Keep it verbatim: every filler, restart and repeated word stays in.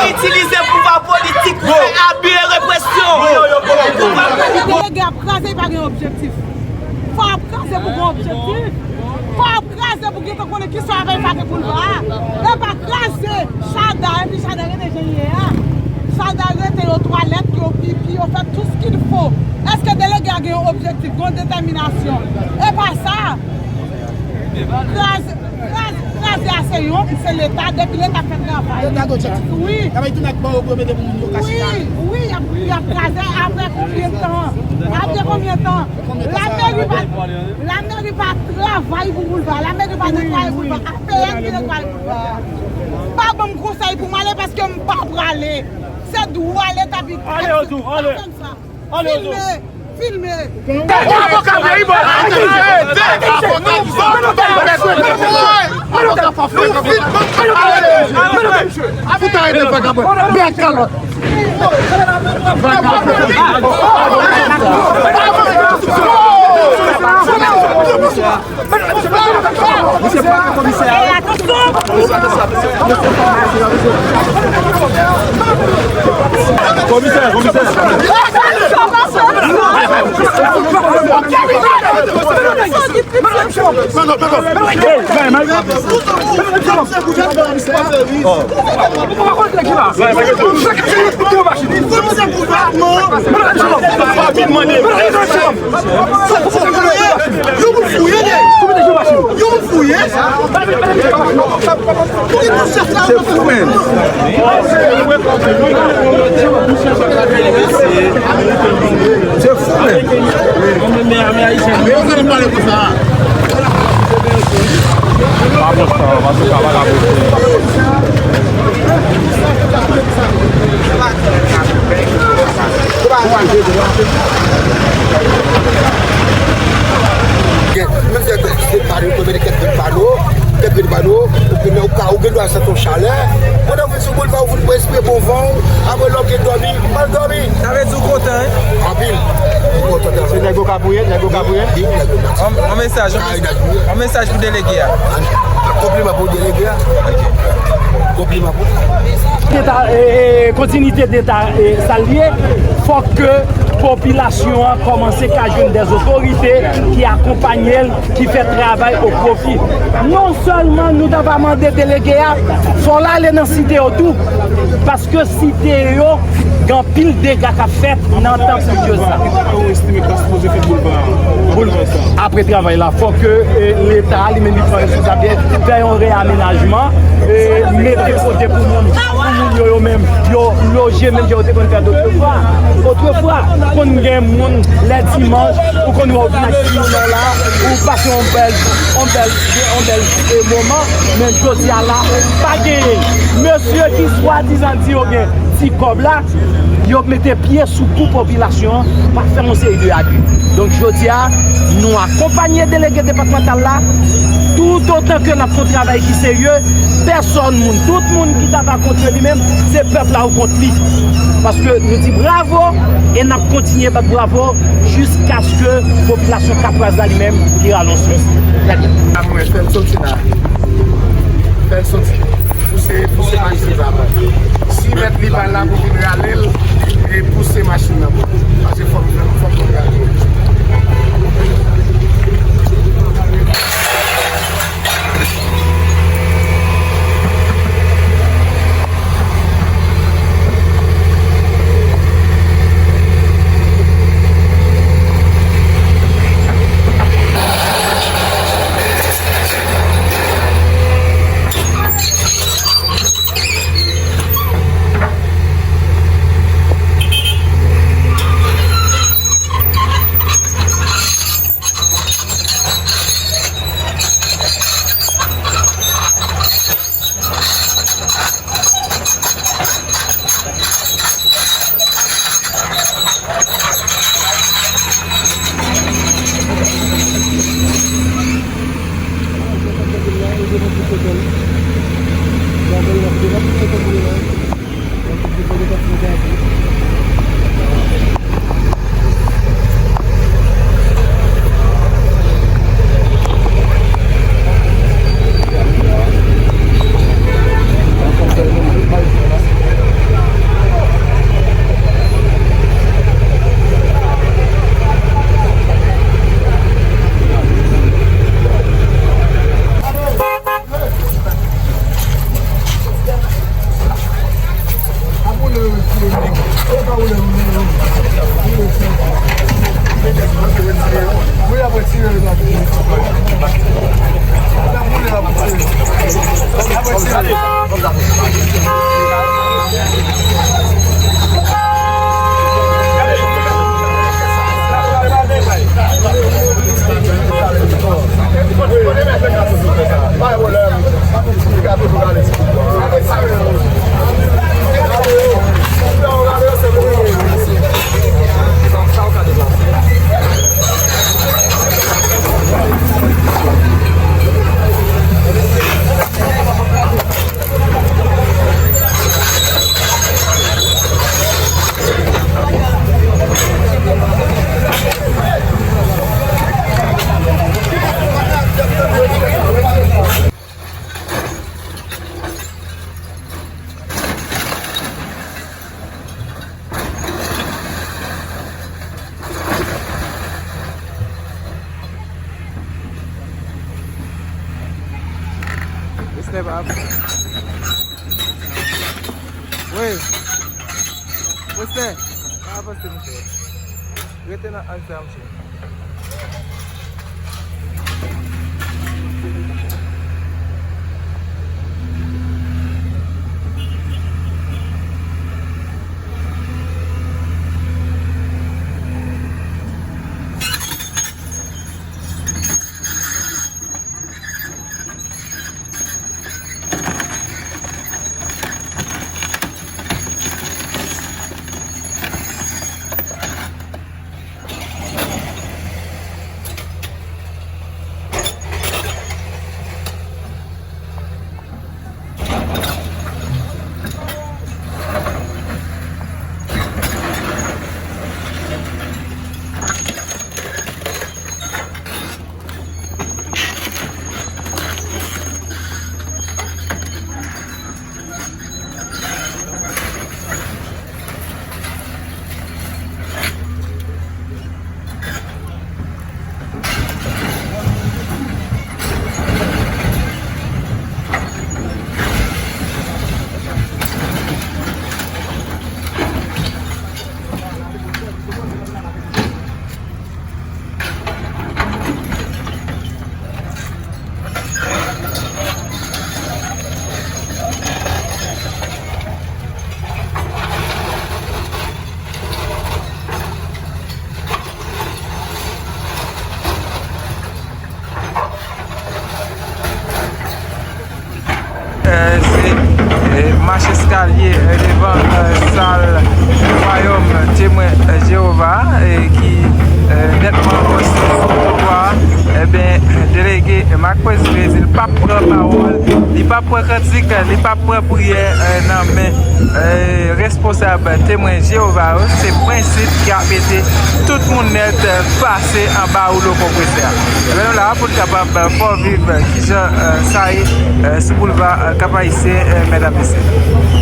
Itilize pouvwa politik pou fè abi e represyon. Delege ap kraze, li pa gen objektif. Fò ap kraze pou gen objektif. Fò ap kraze pou gentan konnen kisa w ap fè avèk boulva a. E pa kraze Chada, epi Chada rete jan l ye a. Chada rete, yo twalèt, yo pipi, yo fè tout ce qu'il faut. Èske delege a gen yon objektif, gen yon detèminasyon? E pa sa. Kraze, kraze, kraze a se yon, se Leta, depi Leta fè travay. Leta gen objektif. Wi. Travay tou nèg ba yo pou yo mete pou moun yo ka chita. Wi, wi, y ap, y ap kraze apre konbyen tan? Apre konbyen tan? Lameri pa, lameri pa travay pou boulva. Lameri pa netwaye boulva. A P N ki netwaye boulva. Pa ban m konsèy pou m ale paske m pa prale. Se dwa Leta pi. Ale, Odou, ale. Ale, Odou. Filme, filme. Fout arete vagabon. Bèl kalòt. Vagabon. Komisè, komisè. Komisè, komisè. Yo moun fouye, nèg. Yo moun fouye. Se fou, menn. Se fou, menn. Men yo fè nou pale konsa. Menm si se pano, kèk grenn pano, kèk grenn pano, ou gen, ou ka, ou gen dwa santi yon chalè. Pandan w vin sou boulva, ou vin pran espre bon van w, apre lè w gen dòmi, mal dòmi. Sa vle di w kontan, wi? Anpil. Ou kontan, se nèg Okap ou ye, nèg Okap ou ye? Wi, nèg Okap. Yon, yon mesaj, yon mesaj, yon mesaj pou delege a. Konpliman pou delege a. Konpliman pou li. Deta, e, e, kontinite deta, e, sa l ye, fòk ke popilasyon an kòmanse ka jwenn dè otorite ki akonpanye l, ki fè travay o pwofi. Non sèlman nou ta va mande delege a, fò l ale nan site yo tou, paske site yo, gen anpil dega k ap fèt nan tan plivyez la. Apre travay la, fò ke, e, Leta a li menm li pran responsablite, fè yon reyamenajman, e, mete kote pou moun, pou moun yo, yo menm, yo loje menm jan yo te konn fè otrefwa. Otrefwa, konn gen moun lè dimanch, ou konn wè w vin ak timoun an la, ou pase yon bèl, yon bèl, yon bèl, e, moman, men jodi a la, pa genyen. Mesye ki swadizan di yo gen ti kòb la, yo mete pye sou kou popilasyon an, pa fè yon seri de abi. Donk, jodi a, nou akonpanye delege depatmantal la, toutotan ke n ap fè yon travay ki serye, pèsòn moun, tout moun ki ta va kont li menm, se pèp la ou kont li. Paske nou di bravo, e n ap kontinye bat bravo jiskaske popilasyon Kapwaz la li menm li rale yon souf. Trè byen. Mwen fè l soti la. Fè l soti. Pouse, pouse machin nan. Si mèt li pa la pou vin rale l, e pouse machin nan pou li. Paske fòk, fòk nou rale l. Wesner pa ap. Wi. Wesner, pa avanse, monchè. Rete nan ang sa, monchè. Euh, se, euh, mach eskalye, euh, devan, euh, sal Wayòm Temwen, euh, Jewova, euh, ki, euh, nètman konstwi sou trotwa. Ebyen, delege Marc Moïse Blaise, li p ap pran pawòl, li p ap pran kantik, li p ap pran priyè, euh, nan men, euh, responsab Temwen Jewova yo. Se prensip ki ap mete tout moun nèt, euh, pase anba woulo konpresè a. Ebyen, nou la pou n kapab, euh, fè w viv, euh, kijan, euh, sa ye, euh, sou boulva, euh, Kap Ayisyen, euh, medam, mesye.